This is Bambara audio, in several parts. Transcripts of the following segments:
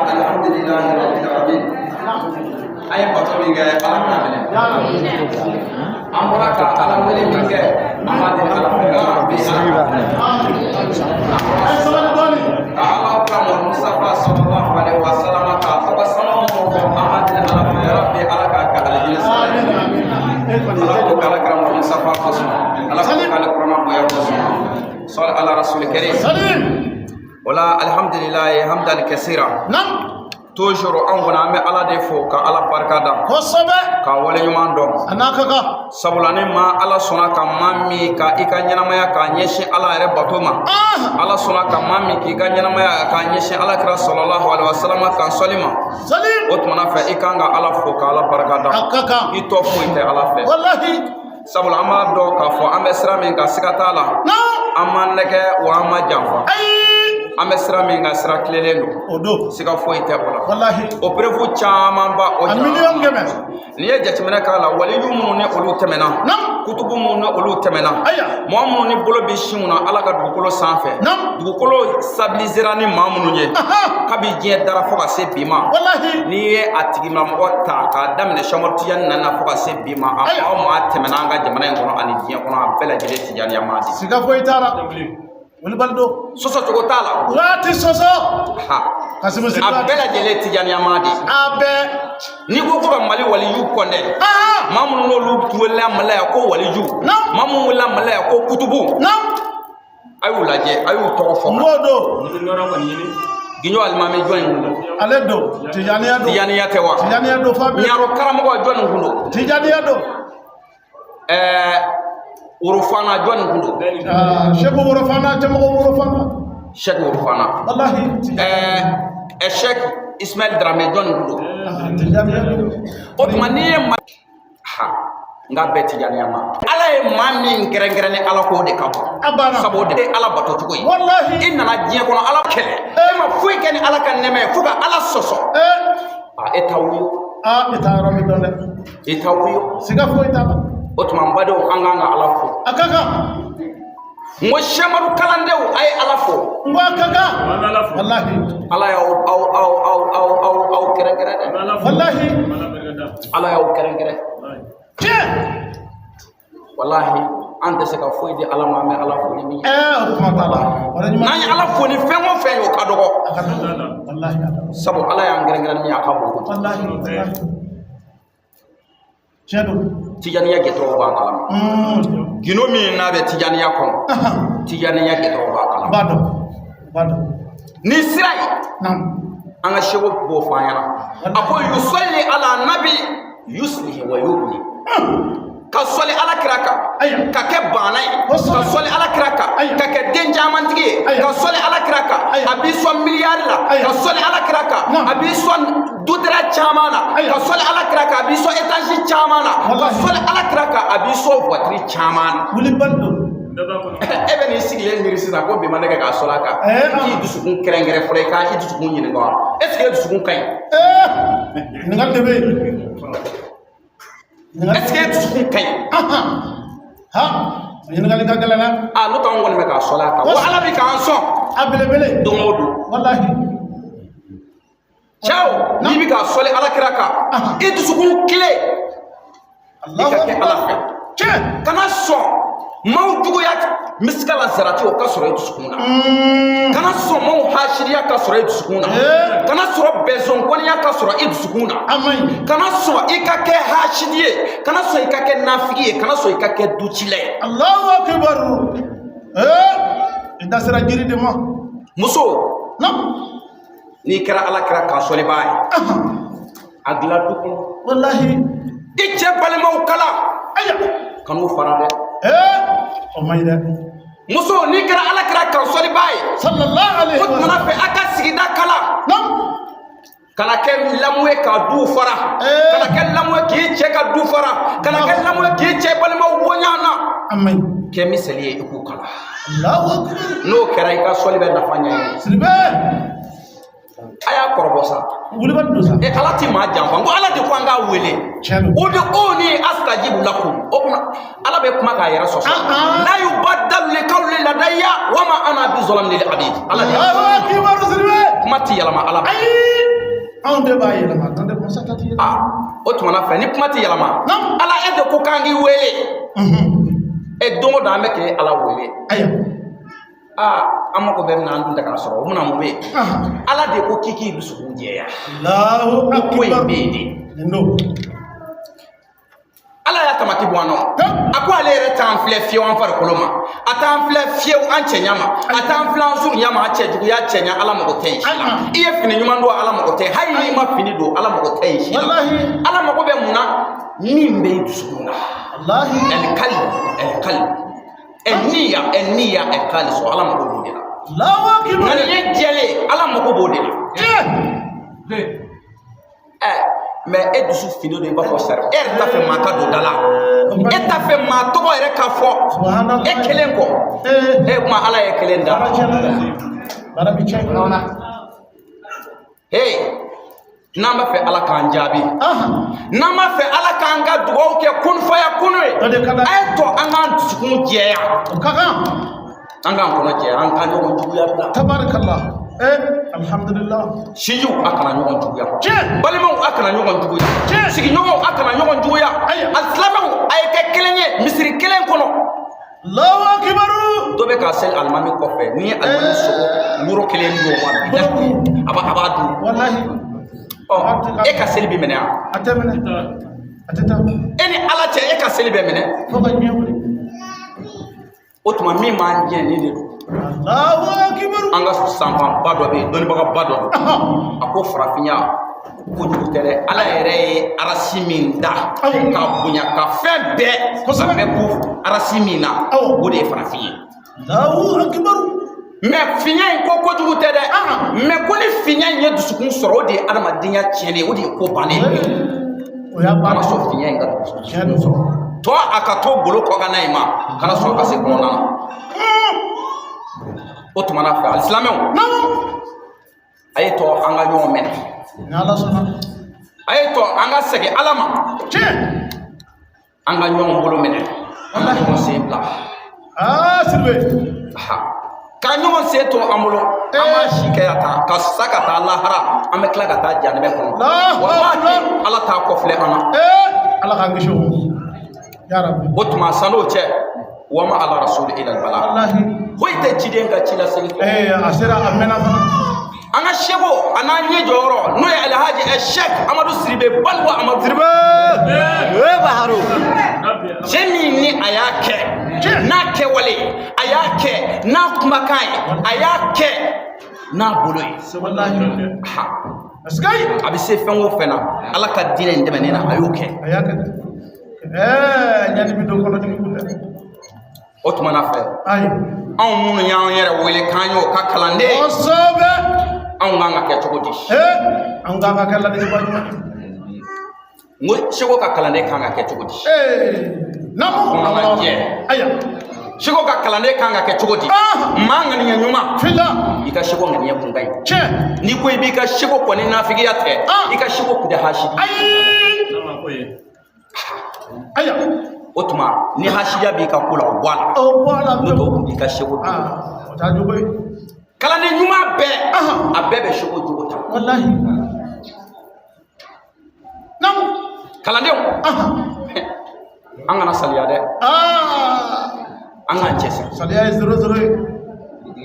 Alhamdulillahi rabbil alamin. An ye bato min kɛ, Ala k'a minɛ. An bɔra ka Ala wele min kɛ, an b'a deli Ala fɛ, bi Ala ka Ala ka Mustafa sallallahu alaihi wa sallam ka tɔgɔ sanu minnu fɔ, an b'a deli Ala fɛ, bi Ala k'a kɛ alijinɛ sira ye. Ala k'o k'Ala kira Mustafa kosɔn, Ala k'o k'ale kurana bonya kosɔn. Sɔli ala rasul karim. Wala alhamdulillahi hamdan kasira. Toujours an kɔni, an bɛ Ala de fo ka Ala barika da. Kosɛbɛ. Ka waleɲuman dɔn. A n'a ka kan. Sabula ni maa Ala sɔnna ka maa min ka i ka ɲɛnamaya k'a ɲɛsin Ala yɛrɛ bato ma, Ala sɔnna ka maa min k'i ka ɲɛnamaya k'a ɲɛsin Ala kira sallallahu alaihi wasallam kan sɔli ma, o tumana fɛ i kan ka Ala fo ka Ala barika da. A ka kan. I tɔ foyi tɛ Ala fɛ. Walahi. Sabula an b'a dɔn k'a fɔ an bɛ sira min kan, siga t'a la, an ma nɛgɛ wa an ma janfa. Ayi. An bɛ sira min kan, sira tilelen don. O don. Siga foyi tɛ o la. Walahi. O preuve caman ba o A jira. 100 000 000. N'i ye jateminɛ k'a la, waliju minnu ni olu tɛmɛna, kutubu minnu ni olu tɛmɛna, mɔgɔ minnu ni bolo bɛ sin na Ala ka dugukolo sanfɛ, dugukolo stabilisera ni maa minnu ye kabi diɲɛ dara fo ka se bi ma, n'i ye a tigilamɔgɔ ta k'a daminɛ Sɛki Tijani nana fo ka se bi ma, a maa o maa tɛmɛna an ka jamana in kɔnɔ ani diɲɛ kɔnɔ, a bɛɛ lajɛlen Tijaniya maa de. Siga foyi t'a la, wulibali don. Sɔsɔ cogo t'a la. Waati sɔsɔ. Ha. Kasimu. A bɛɛ lajɛlen Tijaniya maa de. A bɛɛ. N'i ko ko ka Mali waliju kɔndɛ, maa minnu n'olu welela Mali la yan ko waliju, maa minnu welela Mali la yan ko kutubu, a y'u lajɛ, a y'u tɔgɔ fɔ. N b'o don. Giɲɔ alimami, jɔn in kun don? Ale don, Tijaniya don. Tijaniya tɛ wa? Tijaniya don fa bɛɛ. Ɲaro karamɔgɔ, jɔn in kun don? Tijaniya don. Worofana, jɔn in kun don? Sɛku Worofana, cɛmɔgɔ Worofana. Sɛki Worofana. Walahi. Sɛki Ismaɛl Darame, jɔn in kun don? Tijaniya don. O tuma n'i ye ma ha n k'a bɛɛ Tijaniya ma, Ala ye maa min kɛrɛnkɛrɛn ni Ala k'o de ka bon. A banna. Sabu o de ye Ala bato cogo ye. Walahi. I nana diɲɛ kɔnɔ, Ala kɛlɛ, e ma foyi kɛ ni Ala ka nɛɛma ye fo ka Ala sɔsɔ. A e ta wuyo. Aa, i t'a yɔrɔ min dɔn dɛ. I ta wuyo. Siga foyi t'a la. O tuma n badenw, an kan ka Ala fo. A ka kan. N ko Sɛmadu kalandenw, a ye Ala fo. N ko a ka kan, walahi. Ala y'aw aw aw aw aw aw aw kɛrɛnkɛrɛn dɛ. Walahi. Ala y'aw kɛrɛnkɛrɛn. Tiɲɛ. Walahi, an tɛ se ka foyi di Ala ma, an bɛ Ala fo ni min ye. O kuma t'a la, wala ɲuman. N'an ye Ala fo ni fɛn o fɛn ye, o ka dɔgɔ. A ka dɔgɔ, walahi, a ka dɔgɔ. Sabu Ala y'an kɛrɛnkɛrɛn ni min ye, a ka bon kojugu. Walahi, walahi, tiɲɛ don. Tijaniya gɛtɔrɔw b'a kalama. Gindo min n'a bɛ Tijaniya kɔnɔ, Tijaniya gɛtɔrɔw b'a kalama. B'a dɔn, b'a dɔn. Ni sira ye, an ka seko b'o fɔ an ɲɛna, a ko yusalli ala nabi yuslihi wa yubni. Ka sɔli ala kira kan, Ayiwa. ka kɛ baana ye, Kosɛbɛ. ka sɔli ala kira kan, Ayiwa. ka kɛ den camantigi ye, Ayiwa. ka sɔli ala kira kan, Ayiwa. a b'i sɔn miliyari la, Ayiwa. ka sɔli ala kira kan, Naam. a b'i sɔn dutɛrɛ caman na, Ayiwa. ka sɔli ala kira kan, a b'i sɔn étage caman na, ka Walahi. sɔli ala kira kan, a b'i sɔn voiture caman na. Wulibali don. E bɛ n'i sigilen miiri sisan ko bi ma ne kɛ k'a sɔrɔ a kan, Eh, i k'i dusukun kɛrɛnkɛrɛn fɔlɔ, i ka i dusukun ɲininka wa, est ce que e dusukun ka ɲi? Ee, ɲininkali de bɛ yen. Ɲininkali. Est ce que e dusukun ka ɲi? Ahan. Ha, ɲininkali ka gɛlɛn dɛ. A n'o tɛ, anw kɔni bɛ k'a sɔrɔ a kan wa, ala bɛ k'an sɔn A belebele. don o don. Walahi. Cɛw, n'i bɛ k'a sɔli ala kira kan, Ahan. i dusukun tile, i ka kɛ ala fɛ. Tiɲɛ. Kana sɔn maaw juguya misikala zarati o ka sɔrɔ i dusukun na. Kana sɔn maaw hasiriya ka sɔrɔ i dusukun na. Eh. Kana sɔrɔ bɛnsɔnkɔniya ka sɔrɔ i dusukun na. A man ɲi. Kana sɔn i ka kɛ hasidi ye, kana sɔn i ka kɛ nafigi ye, kana sɔn i ka kɛ ducila ye. Allahu akbar. Ee, i da sera jiri de ma. Muso, Nam. n'i kɛra ala kira kan sɔlibaa ye, Ahan. a dilan du kɔnɔ, Walahi. i cɛ balimaw kala, Aya. kan'u fara dɛ. Ee, o man ɲi dɛ. Muso, n'i kɛra ala kira kan sɔlibaa ye, Sallallahu alaihi o wa tumana sallam. fɛ, a ka sigida kala. Nam. Kana kɛ lamu ye ka du fara. Eh. Kana kɛ lamu ye k'i cɛ ka du fara. Kana kɛ lamu ye k'i cɛ balimaw bonya na. A man ɲi. Kɛ misali ye, i k'u kala. Allahu akbar. N'o kɛra, i ka sɔli bɛ nafa ɲɛ ye. Sidibe. A y'a kɔrɔbɔ sa. Wulibali don sa. E, ala ti maa janfa. N ko ala de ko an k'a wele. Tiɲɛ don. O de o ni astajibu lakum, o kuma ala bɛ kuma k'a yɛrɛ sɔsɔ. Ah, ah. La yubaddalu li qawli ladayya wa ma ana bi zalamin lil abid. Ala de y'a fɔ. Allahu akbar, Sidibe. Kuma ti yɛlɛma ala ma. Ayi. Anw de b'a yɛlɛma. N'an tɛ masa ta ti yɛlɛma. Ah, o tumana fɛ, ni kuma ti yɛlɛma, Naam. ala e de ko k'an k'i wele. E, don o don an bɛ k'e ala wele. Ayiwa. Aa, an mako bɛ min na, an dun tɛ k'a sɔrɔ, o bɛna mun bɛ yen? Ahan. Ala de ko k'i k'i dusukun jɛya. Allahu Ko in akbar. bɛ yen de. Nin don. Ala y'a tamati bɔ an nɔ. Naam. A ko ale yɛrɛ t'an filɛ fiyewu an farikolo ma, a t'an filɛ fiyewu an cɛɲa ma, a t'an filɛ an surunya ma, an cɛjuguya cɛɲa, ala mago tɛ yen si la. Ah, ah. I ye fini ɲuman don, ala mago tɛ. Hali n'i ma fini don, ala mago tɛ yen si la. Walahi. Ala mago bɛ mun na? Min bɛ i dusukun na. Walahi. Ɛlikali, ɛlikali, ɛniya, ɛniya, ɛkali sɔn, ala mago b'o de la. Allahu akbar. Nka nin ye jɛlen, ala mago b'o de la. Tiɲɛ. Ɛ, mɛ e dusu fini don, i b'a fɔ sari, e yɛrɛ t'a fɛ maa ka don da la, e t'a fɛ maa tɔgɔ yɛrɛ ka fɔ. Subhanallah. E kelen kɔ. Ee. E kuma, ala ye kelen da. Baara tiɲɛna dɛ. Baara bi tiɲɛ. Hey, n'an b'a fɛ ala k'an jaabi, Ahan. n'an b'a fɛ ala k'an ka dugawu kɛ kun faya kunu ye, O de ka d'an a ye to an k'an dusukun jɛya. O ka kan. An k'an kɔnɔ jɛya, an ka ɲɔgɔn juguya bila. Tabarakallah. Ee, alhamdulillah. Sinjiw, a kana ɲɔgɔn juguya. Tiɲɛ. Balimaw, a kana ɲɔgɔn juguya. Tiɲɛ. Sigiɲɔgɔnw, a kana ɲɔgɔn juguya. Ayiwa. Alisilamɛw, a ye kɛ kelen ye misiri kelen kɔnɔ. Allahu akbar. Dɔ bɛ ka seli alimami kɔfɛ, n'i ye alimami sogo woro kelen d'o ma, bilahi, a b'a dun. Walahi. Ɔ, e ka seli bi minɛ yan? A tɛ minɛ. A tɛ taa. E ni ala cɛ, e ka seli bɛ minɛ? Fo ka diɲɛ wuli. O tuma, min b'an jɛ nin de don. Allahu akbar. An ka sanfanba dɔ bɛ yen, dɔnnibagaba dɔ don. Ahan. A ko farafinya kojugu tɛ dɛ, ala yɛrɛ ye arasi min da Awɔ. ka bonya ka fɛn bɛɛ Kosɛbɛ. a bɛ ko arasi min na, Awɔ. o de ye farafin ye. Allahu akbar. Mɛ fiɲɛ in ko kojugu tɛ dɛ. Ahan. Mɛ ko ni fiɲɛ in ye dusukun sɔrɔ, o de ye adamadenya tiɲɛnen ye, o de ye ko bannen ye. O y'a Kana baara. sɔn fiɲɛ in ka Tiɲɛ don. sɔrɔ tɔ, a ka to golo kɔkanna in ma, kana sɔn a ka se kɔnɔna na. O tuma na fɛ, alisilamɛw, Naamu. a ye tɔ an ka ɲɔgɔn minɛ. Ni Ala sɔnna. A ye tɔ an ka segin ala ma. Tiɲɛ. An ka ɲɔgɔn bolo minɛ, an ka ɲɔgɔn sen bila. Aa, Sidibe. Ha. Ka ɲɔgɔn sen to an bolo, an b'a si kɛ yan tan ka sa ka taa lahara, an bɛ tila ka taa janɛmɛ kɔnɔ. Allahu Walahi, Akbar. ala t'a kɔfilɛ an na. Ee, Ala k'an kisi o ma. Ya Rabbi. O tuma, san'o cɛ, wama ala rasuli ila albala. Walahi. Foyi tɛ ciden ka ci laseli kɔ. Ee, a sera a mɛnna fana. An ka seko a n'an ɲɛ jɔyɔrɔ, n'o ye Alhaji ɛ Sɛk Amadu Siribe Baliwa Amadu Sidibe. Ee Baharu, cɛ min ni a y'a kɛ n'a kɛwale, a y'a kɛ n'a kumakan ye, a y'a kɛ n'a bolo ye. Walahi. Ha. Parce que A bɛ se fɛn o fɛn na ala ka diinɛ in dɛmɛni na, a y'o kɛ. a y'a kɛ dɛ. Ɛɛ, ɲani bi don kɔnɔtigi kun dɛ. O tuma na fɛ, Ayi. anw minnu y'an yɛrɛ wele k'an y'o ka kalanden, Kosɛbɛ. anw kan ka kɛ cogo di? Ee, an kan ka kɛ ladiliba ɲuman ye. N ko seko ka kalanden kan ka kɛ cogo di? Ee, naamu. Kɔnɔna jɛ. Aya. Seko ka kalanden kan ka kɛ cogo di? Ah. Maa ŋaniya ɲuman, Fila. i ka seko ŋaniya kun ka ɲi. Tiɲɛ. N'i ko i b'i ka seko kɔni nafigiya tɛ, Ah. i ka seko kun tɛ hasidi. Ayi. Aya. O tuma ni hasidiya b'i ka ko la, o bɔ a la. O bɔ a la. N'o tɛ, o kun b'i ka seko dogo. Ah, o t'a jogo ye. Kalanden ɲuman bɛɛ, Ahan. a bɛɛ bɛ seko jogo ta. Wallahi. Naamu. Kalandenw, Ahan. an kana saliya dɛ. Ah. An k'an cɛsiri. Saliya ye zéro zéro ye.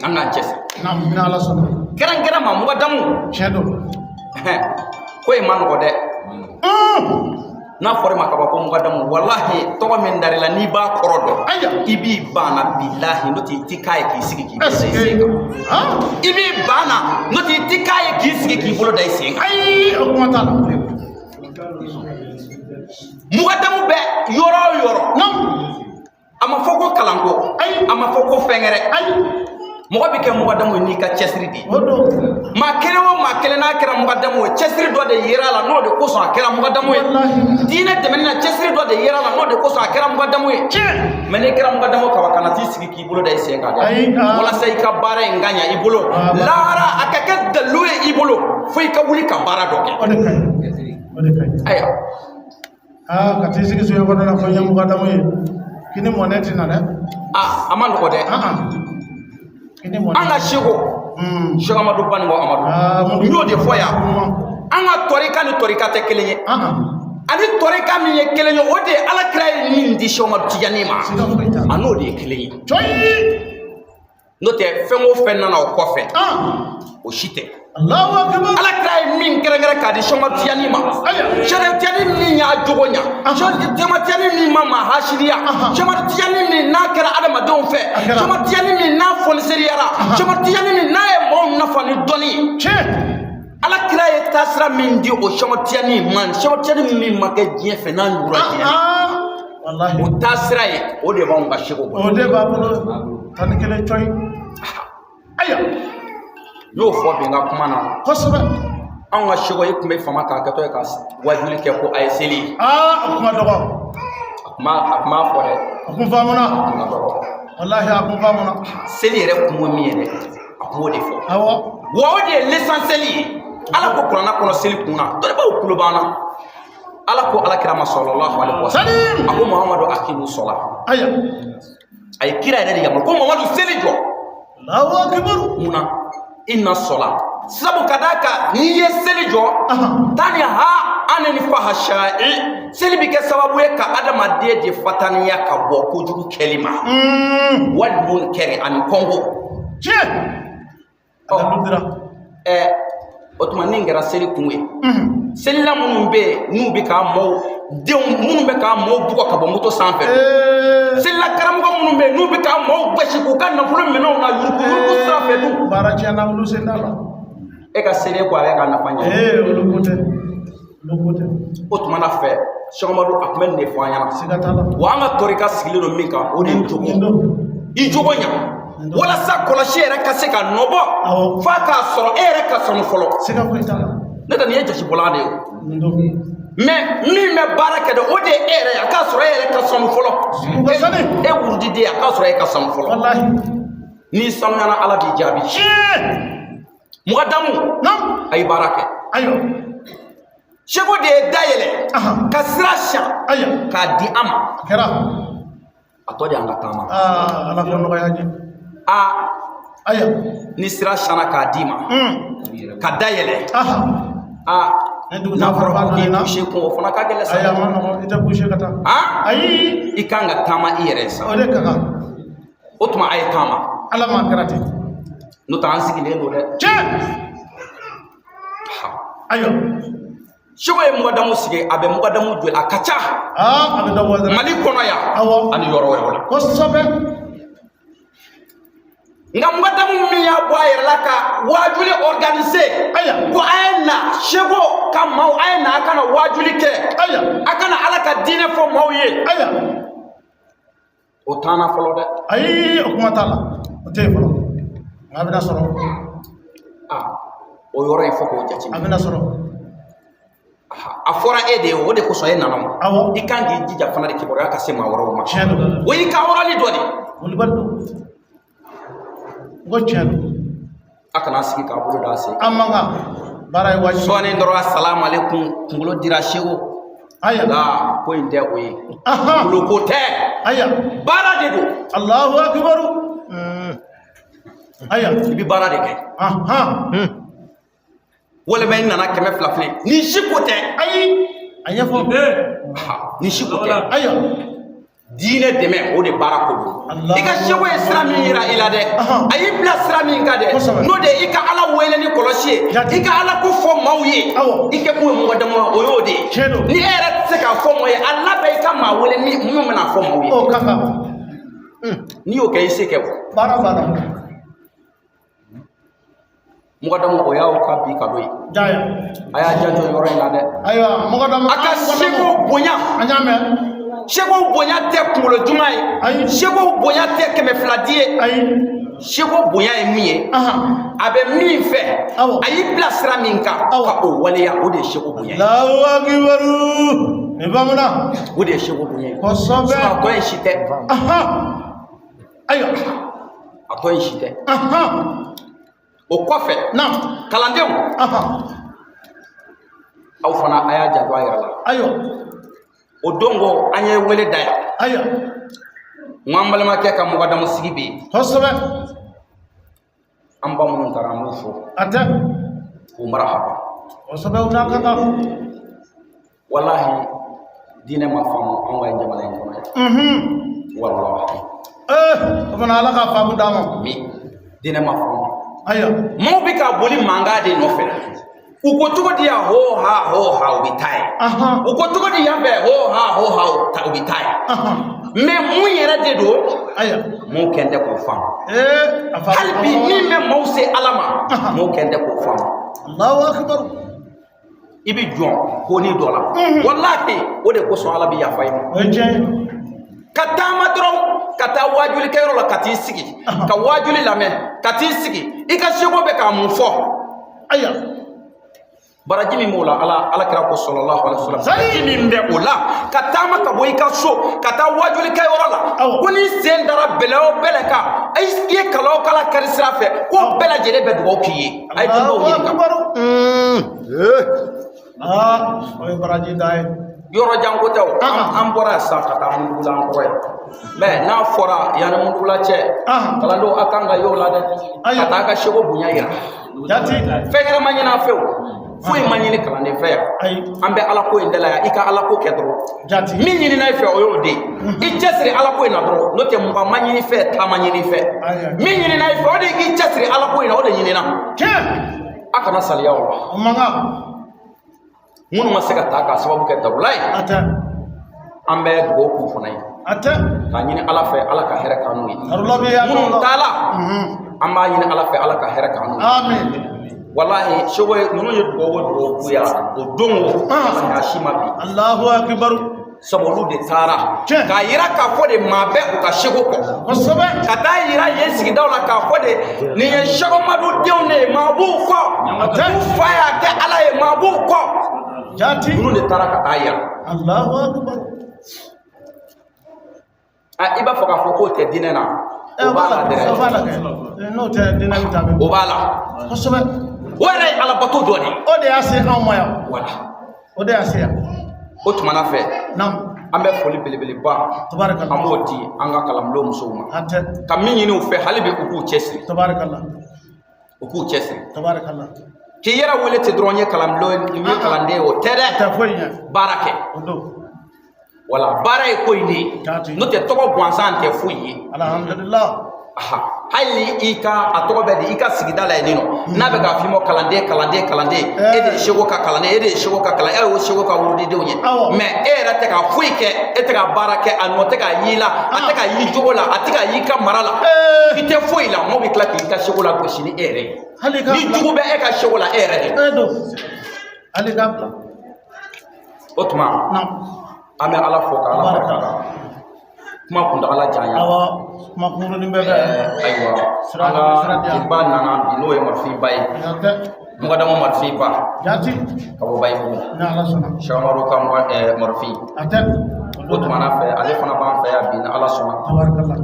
An k'an cɛsiri. Naamu, ni Ala sɔnna. Kɛrɛnkɛrɛn ma mugadamu. Tiɲɛ don. Ko in ma nɔgɔ dɛ. Un. N'a fɔra i ma kaban ko mugadamu, walahi, tɔgɔ min dar'i la, n'i b'a kɔrɔ dɔn, Aya. i b'i ban na, bilahi, n'o tɛ i ti k'a ye k'i sigi k'i bolo Est-ce da i sen que. kan. Ah. I b'i ban na, n'o tɛ i ti k'a ye k'i sigi k'i bolo da i sen kan. Ayi, o kuma t'a la. Mugadamu bɛ yɔrɔ o yɔrɔ, Naamu. a ma fɔ ko kalanko, Ayi. a ma fɔ ko fɛn wɛrɛ. Ayi. Mɔgɔ bɛ kɛ mugadamu ye n'i ka cɛsiri de ye. O don. Maa kelen o maa kelen n'a kɛra mugadamu ye, cɛsiri dɔ de yera a la, n'o de kosɔn a kɛra mugadamu ye. Walahi. Diinɛ dɛmɛni na, cɛsiri dɔ de yera a la, n'o de kosɔn a kɛra mugadamu ye. Tiɲɛ. Mɛ n'i kɛra mugadamu kaba, kana t'i sigi k'i bolo da i sen kan dɛ. Ayi, ah. Walasa i ka baara in ka ɲa i bolo, Ah, ba- lahara a ka kɛ dalilu ye i bolo, fo i ka wuli ka baara dɔ kɛ. O de ka ɲi. O de ka ɲi. Ayiwa. Aa, ka t'i sigi soɲɛ kɔnɔ la ko n ye mugadamu ye. K'i ni mɔnɛ tɛ na dɛ. Aa, a ma nɔgɔ dɛ. Ah ah. K'i ni mɔnɛ. An ka seko, Seko Amadu Banikɔ Amadu, Ah, n y'o de fɔ yan. Ɲuman. An ka tɔrika ni tɔrika tɛ kelen ye. Ah ah. Ani tɔrika min ye kelen ye, o de ye Ala kira ye min di Seko Amadu Tijani ma. Siga foyi t'a la. A n'o de ye kelen ye. Cɔyi. N'o tɛ, fɛn o fɛn nana o kɔfɛ, Ah. o si tɛ. Allahu akbar. Ala kira ye min kɛrɛnkɛrɛn k'a di Seko Amadu Tijani ma, Ayiwa. Seko Tijani min y'a jogo ɲa, Seko Tijani min ma maa hasidiya, Ahan. Seko Tijani min n'a kɛra adamadenw fɛ, A kɛra. Seko Tijani min n'a fɔniseriyara, Seko Tijani min n'a ye maaw nafa ni dɔnni ye. Tiɲɛ. Ala kira ye taasira min di o Seko Tijani ma, Seko Tijani min ma kɛ diɲɛ fɛ n'a ɲugura Ah diɲɛ na, ah. Wallahi. o taasira ye, o de b'anw ka seko bolo. O de b'a bolo. 11 cɔyi. Ayiwa. N y'o fɔ bi n ka kuma na. Kosɛbɛ. Anw ka seko, e tun bɛ fama k'a kɛtɔ ye ka wajuli kɛ ko a ye seli. Aa, o kuma dɔgɔ. A kun b'a fɔ dɛ. A kun faamuna. A kun ka dɔgɔ. Wallahi, a kun faamuna. Seli yɛrɛ kun ye min ye dɛ, a kun b'o de fɔ. Awɔ. Wa o de ye l'essentiel ye. Ala ko kuranna kɔnɔ seli kun na, dɔnnibaaw kulo b'an na. Ala ko Ala kira ma sallallahu alaihi wa sallam, Salim. a ko Muhamadu akimu sɔla. Ayiwa. A ye kira yɛrɛ de yamaru ko Muhamadu seli jɔ. Allahu akbar. Mun na? Inna sɔla, sabu ka d'a kan n'i ye seli jɔ, Ahan. tani ha ani ni fahasha'i, seli bɛ kɛ sababu ye ka adamaden de fataniya ka bɔ kojugu kɛli ma, wal munkari, ani kɔngo. Tiɲɛ. Ɔ. A dalu dira. Ɛ, o tuma ni kɛra seli kun ye, selila minnu bɛ yen n'u bɛ k'a maaw denw minnu bɛ k'a maaw bugɔ ka bɔ moto sanfɛ, Ee. selila karamɔgɔ minnu bɛ yen n'u bɛ k'a maaw gosi k'u ka nafolo minɛnw na yuruku yuruku sira fɛ dun, Baara tiɲɛna olu sen t'a la. E ka seli ko a bɛ ka nafa ɲɛ? Ee, olu ko tɛ. Olu ko tɛ. O tuma na fɛ, Sɛki a tun bɛ nin de fɔ an ɲɛna. Siga t'a la. Wa an ka tɔrika sigilen don min kan, o de ye jogo. Nin don. I jogo ɲa walasa kɔlɔsi yɛrɛ ka se ka nɔ bɔ, Awɔ. f'a k'a sɔrɔ e yɛrɛ ka sɔnni fɔlɔ. Siga foyi t'a la. Ne tɛ nin ye jasibɔlan de ye o. Nin don. Mɛ min bɛ baara kɛ dɛ, o de ye e yɛrɛ ye. A k'a sɔrɔ e yɛrɛ ka sɔnni fɔlɔ. U ka sani. E wurudiden, a k'a sɔrɔ e ka sɔnni fɔlɔ. Wallahi. N'i sanuyana, Ala b'i jaabi. Tiɲɛ. Mugadamu, Naam. a ye baara kɛ. Ayiwa. Seko de ye dayɛlɛ Ahan. ka sira siyan Ayiwa. k'a di an ma. A kɛra. A tɔ de y'an ka taama. Aa, Ala k'o nɔgɔya an ye. A Ayiwa. ni sira siyanna k'a d'i ma, ka dayɛlɛ, Ahan. a Ni dugu n'a taa fɔra fɔra ko k'i na. coucher kun, o fana ka gɛlɛn sa. Ayi, a ma nɔgɔn, i tɛ coucher ka taa. Han, Ayi. i kan ka taama i yɛrɛ ye sa. O de ka kan. O tuma a ye taama. Ala m'a kɛra ten. N'o tɛ an sigilen don dɛ. Tiɲɛ. Ayiwa. Seko ye mugadamu sigi, a bɛ mugadamu joli, a ka ca. Aa, a bɛ dɔ bɔ dɛrɛ. Mali kɔnɔ yan Awɔ. ani yɔrɔ wɛrɛw la. Kosɛbɛ. Nka mukadamu min y'a bɔ a yɛrɛ la ka waajuli organiser, Aya. ko a ye na seko ka maaw, a ye na, a ka na waajuli kɛ, Aya. a ka na Ala ka diinɛ fɔ maaw ye, Aya. O t'an na fɔlɔ dɛ. Ayi, o kuma t'a la, o tɛ yen fɔlɔ, nka a bɛna sɔrɔ. Ah, o yɔrɔ in fo k'o A jateminɛ. bɛna sɔrɔ. A fɔra e de ye, o de kosɔn e nana o. Awɔ. I kan k'i jija fana de kibaruya ka se maa wɛrɛw ma. Tiɲɛ don. O y'i ka wɔrɔli dɔ de ye. Wulibali don, n ko tiɲɛ don. A kana sigi k'a bolo da a sen. An man kan, baara ye wajibi. Sɔɔni dɔrɔn, asalamu aleykum, kunkolo dira seko Aya. la, ko in tɛ o ye. Ahan. Kunkolo ko tɛ. Aya. Baara de don. Allahu akibaru. Aya. I bɛ baara de kɛ. Ahan. Walima i nana 200 filɛ nin si ko tɛ. Ayi, a ɲɛfɔ. Ha, nin si ko tɛ. Aya. Diinɛ dɛmɛ, o de baara ko don. Allah. I ka seko ye sira min yira i la dɛ, Ahan. a y'i bila sira min kan dɛ, Kosɛbɛ. n'o de ye i ka Ala wele ni kɔlɔsi ye, Jati. i ka Ala ko fɔ maaw ye, Awɔ. i kɛ kun ye mɔgɔ dama, o y'o de ye. Tiɲɛ don. Ni e yɛrɛ tɛ se k'a fɔ maaw ye, a labɛn i ka maa wele min minnu bɛna fɔ maaw ye. O ka kan. N'i y'o kɛ, i se kɛ o. Baara banna. Mɔgɔ dama, o y'aw ka bi cadeau ye. Jaya. A y'a janto yɔrɔ in na dɛ. Ayiwa, mɔgɔ dama. A ka seko bonya. An y'a mɛn. Seko bonya tɛ kunkolo juman ye. Ayi. Seko bonya tɛ 200 di ye. Ayi. Seko bonya ye min ye, Ahan. a bɛ min fɛ, Awɔ. a y'i bila sira min kan, Awɔ. ka o waleya, o de ye seko bonya ye. Allahu akibaru, nin faamuna. O de ye seko bonya ye. Kosɛbɛ. Sinon, a tɔ ye si tɛ. Ahan, ayiwa. A tɔ ye si tɛ. Ahan. O kɔfɛ, Naam. kalandenw, Ahan. aw fana, a y'a janto a yɛrɛ la. Ayiwa. O don ko an ye wele da yan, Ayiwa. n ko an balimakɛ ka mɔgɔdamu sigi bɛ yen. Kosɛbɛ. An ba minnu taara, an b'u fo A tɛ. k'u marahaba. Kosɛbɛ, u n'a ka kan. Walahi, diinɛ ma faamu anw ka jamana in kɔnɔ yan. Walahi. Ee, o fana, Ala ka faamu d'a ma. Min diinɛ ma faamu, Ayiwa. maaw bɛ ka boli mankan de nɔfɛ. U ko cogo di yan, ho ha ho ha, u bɛ taa yen. U ko cogo di yan fɛ, ho ha ho ha, u bɛ taa yen. Mais mun yɛrɛ de don? Ayiwa. Maaw kɛn tɛ k'o faamu. Ee, a faamu. Hali bi, min bɛ maaw se Ala ma, maaw kɛn tɛ k'o faamu. Allahu akbar. I bɛ jɔn ko ni dɔ la, walahi, o de kosɔn Ala bɛ yafa i ma. O ye tiɲɛ ye. Ka taama dɔrɔn ka taa waajulikɛyɔrɔ la, ka t'i sigi ka waajuli lamɛn, ka t'i sigi, i ka seko bɛ k'a mun fɔ? Ayiwa. Baraji min b'o la, Ala kira ko sallallahu alaihi wasallam, Sayi. baraji min bɛ o la, ka taama ka bɔ i ka so ka taa waajulikɛyɔrɔ la, Awɔ. ko n'i sen dara bɛlɛ o bɛlɛ kan, i ye kala o kala kari sira fɛ, ko bɛɛ lajɛlen bɛ dugawu k'i ye. A ye denbaw Allahu ɲininka. akbar. Aa, o ye baraji da ye. Yɔrɔ jan ko tɛ o. Ah. An bɔra yan sisan ka taa Mundugula, an kɔrɔ ye, mais n'a fɔra yanni Mundugula cɛ, Ah. kalandenw, a kan ka y'o la dɛ, Ayiwa. ka taa a ka seko bonya yira. Jati. Fɛn wɛrɛ ma ɲini an fɛ, o foyi ma ɲini kalanden fɛ yan. Ayi. An bɛ Ala ko in da la yan, i ka Ala ko kɛ dɔrɔn. Jati. Min ɲinina i fɛ, o y'o de ye, i cɛsiri Ala ko in na dɔrɔn, n'o tɛ mɔgɔ ma ɲini fɛ, taa ma ɲini fɛ. Ayiwa. Min ɲinina i fɛ, o de ye k'i cɛsiri Ala ko in na, o de ɲinina. Tiɲɛ. A kana saliya o la. O man kan. Minnu ma se ka taa k'a sababu kɛ darula ye, A tɛ. an bɛ dugawu k'u fana ye, A tɛ. k'a ɲini Ala fɛ, Ala ka hɛrɛ k'an n'u ye. Darula bɛ yan. Minnu taala, an b'a ɲini Ala fɛ, Ala ka hɛrɛ k'an n'u ye. Amin. Walahi, seko ye ninnu ye dugawu o dugawu k'u ya o don o, Ah. a si ma bi. Allahu akibaru. Sabu olu de taara Tiɲɛ. k'a yira k'a fɔ de maa bɛ u ka seko kɔ, Kosɛbɛ. ka taa yira yen sigidaw la k'a fɔ de nin ye Sɛkomadu denw de ye, maa b'u kɔ, Tiɲɛ. u fa y'a kɛ Ala ye, maa b'u kɔ. Jati. Ninnu de taara ka taa yira. Allahu akbar. A, i b'a fɔ k'a fɔ k'o tɛ diinɛ na? Eh, O b'a la o dɛ. b'a la kɛ. N'o tɛ, diinɛ bɛ taa min? O b'a la. Kosɛbɛ. O yɛrɛ ye alabato dɔ de ye. O de y'a se anw ma yan. Wala. O de y'a se yan. O tumana fɛ, Naam. an bɛ foli belebeleba, Tabarakallah. an b'o di an ka kalanbulon musow ma, A tɛ. ka min ɲini u fɛ hali bi, u k'u cɛsiri. Tabarakallah. U k'u cɛsiri. Tabarakallah. K'i yɛrɛ wele ten dɔrɔn, n ye kalanbulon, n ye kalanden ye, o tɛ dɛ. Tɛ foyi ɲɛ. Baara kɛ. O don. Wala, baara ye ko in de ye. Jaati. N'o tɛ, tɔgɔ gansan tɛ foyi ye. Alhamdulillah. Aha, hali ni i ka a tɔgɔ bɛ di, i ka sigida la yen nɔ, n'a bɛ k'a f'i ma kalanden, kalanden, kalanden, e de ye seko ka kalanden, e de ye seko ka kalan, e y'o seko ka wurudidenw ye. Mais e yɛrɛ tɛ ka foyi kɛ, e tɛ ka baara kɛ, a nɔ tɛ ka y'i la, a tɛ ka y'i jogo la, a tɛ ka y'i ka mara la, i tɛ foyi la. Mɔgɔ bɛ tila k'i ka seko la gosi ni e yɛrɛ ye. Hali ka Ni bila. jugu bɛ e ka seko la, e yɛrɛ de. E don, hali ka bila. O tuma, an bɛ Ala fo ka Ala barika da. Kuma kuntagala janya. Awɔ, kuma kunkurunin bɛ kɛ. Ayiwa, Sira an ka sira di yan. ba nana bi, n'o ye Marifinba ye. Yan tɛ. Mugadamu Marifinba Jati. ka bɔ Bayibugu. Ni Ala sɔnna. Sɛkamadu ka Marifin. A tɛ. O tuma na fɛ, ale fana b'an fɛ yan bi, ni Ala sɔnna. Tabarikala.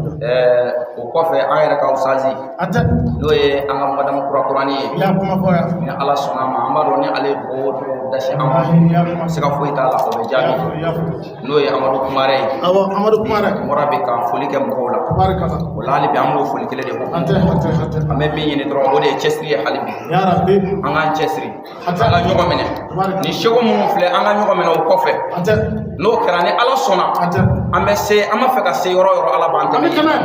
O kɔfɛ, an yɛrɛ ka usazi, A tɛ. n'o ye an ka mugadamu kurakurani ye. I y'a kuma fɔ yan. Ni Ala sɔnna a ma, an b'a dɔn ni ale ye dugawu o dugawu dasi an ma, Walahi, i y'a kuma. siga foyi t'a la, o bɛ I y'a jaabi. fɔ, i y'a fɔ. N'o ye Amadu Kumare ye. Awɔ, Amadu Kumare. Bɔra bi ka foli kɛ mɔgɔw la. Tabarikala. O la, hali bi an b'o foli kelen de A fɔ. tɛ, a tɛ, a tɛ. An bɛ min ɲini dɔrɔn, o de ye cɛsiri ye hali bi. Ya Rabbi. An k'an cɛsiri, an ka ɲɔgɔn minɛ. Ni seko minnu filɛ, an ka ɲɔgɔn minɛ o kɔfɛ. A tɛ. N'o kɛra, ni Ala sɔnna, A tɛ. an bɛ se, an b'a fɛ ka se yɔrɔ o yɔrɔ, Ala b'an An tɛmɛ bɛ yen. tɛmɛ.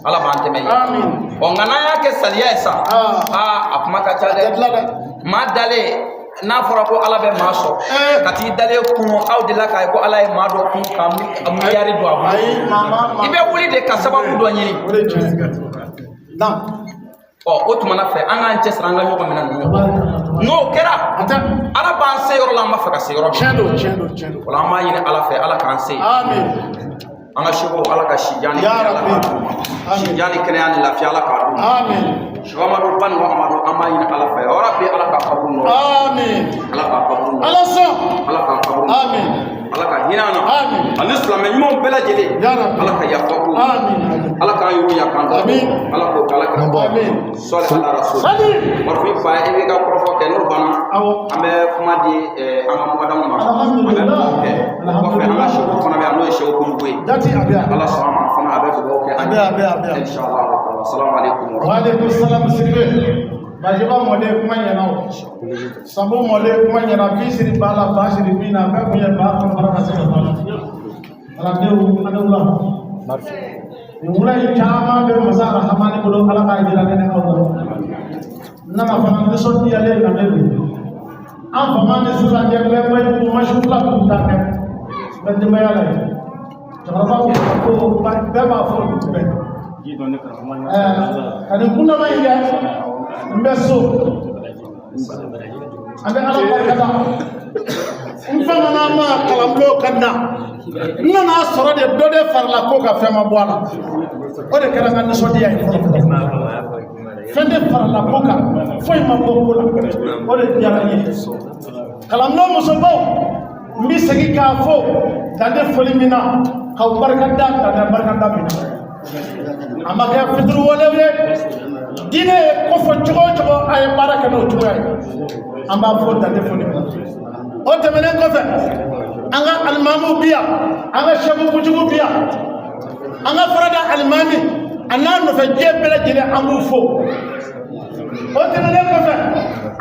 Ala b'an tɛmɛ yen. Amin. Ɔ, nka n'an y'a kɛ saliya ye sa, aa, a kuma ka ca A tɛ dɛ. dilan dɛ. Maa dalen, n'a fɔra ko Ala bɛ maa sɔn, ka t'i dalen kun, aw delila k'a ye ko Ala ye maa dɔ kun ka miliyari don a bolo? Ayi, maa ma ma. I bɛ wuli de ka sababu dɔ ɲini. O de ye tiɲɛ ye. Naam. Ɔ, o tuma na fɛ, an k'an cɛsiri, an ka ɲɔgɔn minɛ ninnu. Tabarikala. N'o kɛra, A tɛ. Ala b'an se yɔrɔ la, an b'a fɛ ka se yɔrɔ min. Tiɲɛ don, tiɲɛ don, tiɲɛ don. O la, an b'a ɲini Ala fɛ, Ala k'an se. Amin. An ka seko, Ala ka sijan ni Ya kɛnɛya, Ala Rabbi. k'a d'u ma. Amin. Sijan ni kɛnɛya ni lafiya, Ala k'a d'u ma. Amin. Sɔgɔmadu ba ni Amadu, an b'a ɲini Ala fɛ, yɔrɔ bi, Ala k'a kaburu nɔ. Amin. Ala k'a kaburu nɔ. Ala sɔn. Ala k'a kaburu nɔ. Amin. Ala ka hinɛ an na. Amin. Ani silamɛ ɲumanw bɛɛ lajɛlen. Ya Rabbi. Ala ka yafa k'u ma. Amin. Amin. Ala k'an yuru ɲa k'an da. Amin. Ala k'o k'Ala kira. Amin. Sɔli ala rasul. Sali. Marifin fa, i b'i ka kɔrɔfɔ kɛ, n'o banna, Awɔ. an bɛ kuma di an ka mɔgɔdamu ma. Alhamdulillah. An bɛ dugawu kɛ. O kɔfɛ, an ka seko fana bɛ yan, n'o ye seko kojugu ye. Jati, a bɛ yan. Ala sɔnna ma fana, a bɛ dugawu kɛ. A bɛ yan, a bɛ yan, a bɛ yan. Inshallah. Assalamu alaikum wa Wa alaikum salam. Sidibe. Bajiba mɔden, kuma ɲɛna o. Sanbo mɔden, kuma ɲɛna. Bi siri ba la, ba siri bin na, bɛɛ kun ye ba kɔnɔ fana ka se ka ban. Kalandenw, an wula. Nin wula in caman bɛ masa Rahamani bolo, Ala k'a jira ne ni aw la. N nana fana nisɔndiyalen na ne don. An fama ni sisan cɛ, bɛɛ ma jugu ma su fila k'u ta kɛ. N bɛ denbaya la yen. Cɛkɔrɔba ko ko bɛɛ b'a fɔ dugu bɛɛ. Ka nin kundama in kɛ, n bɛ so. An bɛ Ala barika da. N famana ma kalanbulon ka na. N nana sɔrɔ de dɔ de farala ko ka fɛn ma bɔ a la. O de kɛra n ka nisɔndiya ye fɔlɔ fɔlɔ. Fɛn de farala ko kan, foyi ma bɔ ko la. O de diyara n ye. Kalanbulon musobaw, n bɛ segin k'a fɔ dan tɛ foli min na, k'aw barika da, dan tɛ barika da min na. A ma kɛ fitiriwalew ye. Diinɛ ye ko fɔ cogo o cogo, a ye baara kɛ n'o cogoya ye. An b'a fɔ dan tɛ foli min na. O tɛmɛnen kɔfɛ, an ka alimamiw bi yan, an ka sɛbu kujugu bi yan, an ka farada alimami a n'a nɔfɛ diɲɛ bɛɛ lajɛlen, an b'u fo. O tɛmɛnen kɔfɛ,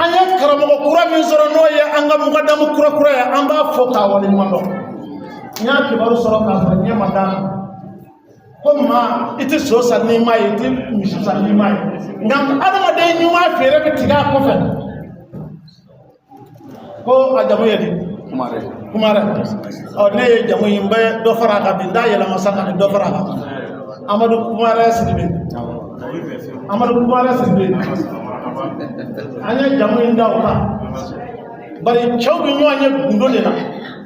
an ye karamɔgɔ kura min sɔrɔ, n'o ye an ka mugadamu kura kura ye, an b'a fo k'a waleɲuman dɔn. N y'a kibaru sɔrɔ k'a sɔrɔ ɲɛ ma d'a ma ko maa i tɛ so san n'i ma ye, i tɛ misi san n'i ma ye, nka adamaden ɲuman feere bɛ tigɛ a kɔfɛ. Ko a jamu ye di? Kumare. Kumare. Ɔ, ne ye jamu in n bɛ dɔ fara a kan bi, n t'a yɛlɛma sa ka ni dɔ fara a kan. Amadu Kumare Sidibe, Amadu Kumare Sidibe, an ye jamu in da o kan. Bari cɛw bɛ ɲɔgɔn ye gundo de la.